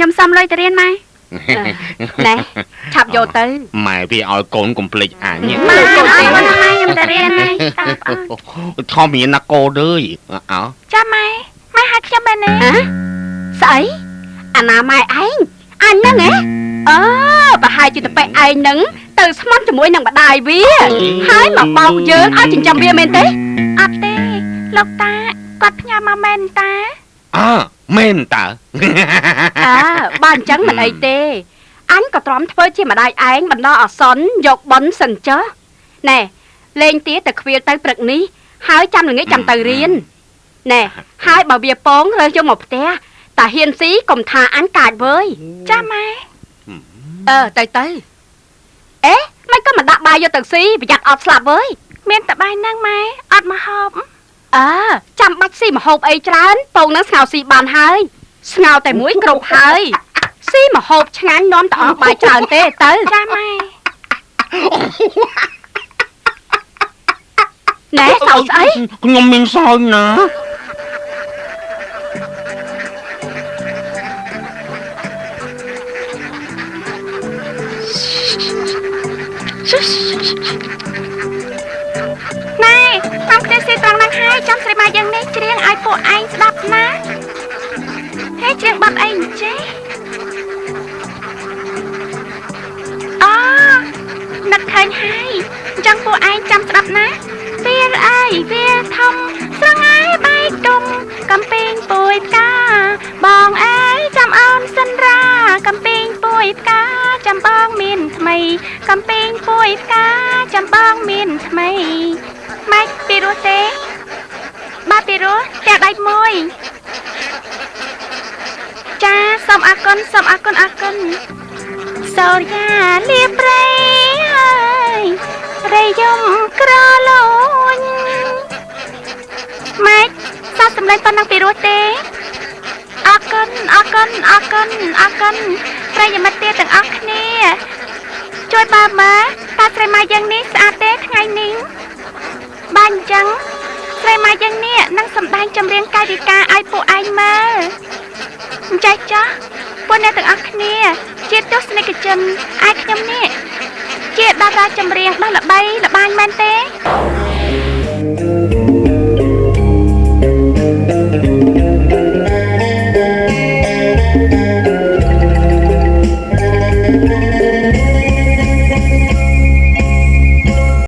ខ្ញុំសុំលុយទៅរៀនម៉ែ ណែឆាប់យកទៅ ម៉ែវាឲ្យកូនកុំភ្លេចអញ ម៉ែកូនទេម៉ែខ្ញុំទៅរៀនហើយតាប្អូន ធំមានណាកូនអើយអោ ចាម៉ែម៉ែហៅខ្ញុំមែនទេ ស្អីអាណាម៉ែឯងអញហ្នឹងហ៎អើប្រហែលជាតប៉ែឯងហ្នឹងទៅស្មន់ជាមួយនឹងម្ដាយវាហើយមកបោកយើងឲ្យចិញ្ចឹមវាមែនទេ អត់ទេលោកតាគាត់ផ្ញើមកមែនតា អើមែនតើ អើបើអញ្ចឹងមិនអីទេអញក៏ទ្រាំធ្វើជាម្ដាយឯងបណ្ដោះអាសន្នយកប៉ុនសិនចុះណែលេងទាទៅខ្វៀលទៅព្រឹកនេះហើយចាំល្ងាចចាំទៅរៀនណែហើយបើវាពងរើសយកមកផ្ទះតាហ៊ានស៊ីកុំថាអញកាចវើយ ចាម៉ែ អឺទៅទៅអេមិនក៏មិនដាក់បាយយកទៅស៊ីប្រយ័ត្នអត់ស្លាប់វើយ មានតែបាយហ្នឹងម៉ែអត់មកហូប អើចាំបាច់ស៊ីម្ហូបអីច្រើនពងនឹងស្ងោរស៊ីបានហើយស្ងោរតែមួយគ្រប់ហើយស៊ីម្ហូបឆ្ងាញ់នាំតែអស់បាយច្រើនទេទៅ ចាម៉ែ ណែសោយស្អី ខ្ញុំមានសោយណា ណែតាមគ្នាស៊ីត្រង់ហ្នឹងហើយចាំស្រីម៉ែយើងនេះច្រៀងឲ្យពួកឯងស្ដាប់ណាហេច្រៀងបាត់អីអញ្ចេះអូនឹកឃើញហើយអញ្ចឹងពួកឯងចាំស្ដាប់ណាវាលអើយវាលធំស្រងឯបែកទុំកំពីងពួយផ្កាបងអើយចាំអូនសិនរាកំពីងពួយផ្កាចាំបងមានថ្មីកំពីងពួយផ្កាចាំបងមានថ្មីម៉េចពីរោះទេបាទពីរោះផ្ទះដៃមួយចាសូមអរគុណសូមអរគុណអរគុណសូរិយាលាព្រៃហើយរៃយំក្រលូនម៉េចសោះសម្លេងប៉ុណ្ណឹងពីរោះទេអរគុណអរគុណអរគុណអរគុណប្រិយមិត្តទៀតទាំងអស់គ្នាជួយបើមើលតើស្រីម៉ែយើងនេះស្អាតទេថ្ងៃនេះបាទអញ្ចឹងស្រីម៉ែយើងនេះនឹងសម្ដែងចម្រៀងកាយវិការឲ្យពួកឯងមើលអញ្ចេះចោះពួកអ្នកទាំងអស់គ្នាជាទស្សនិកជនឯខ្ញុំនេះជាតារាចម្រៀងដ៏ល្បីល្បាញមែនទេ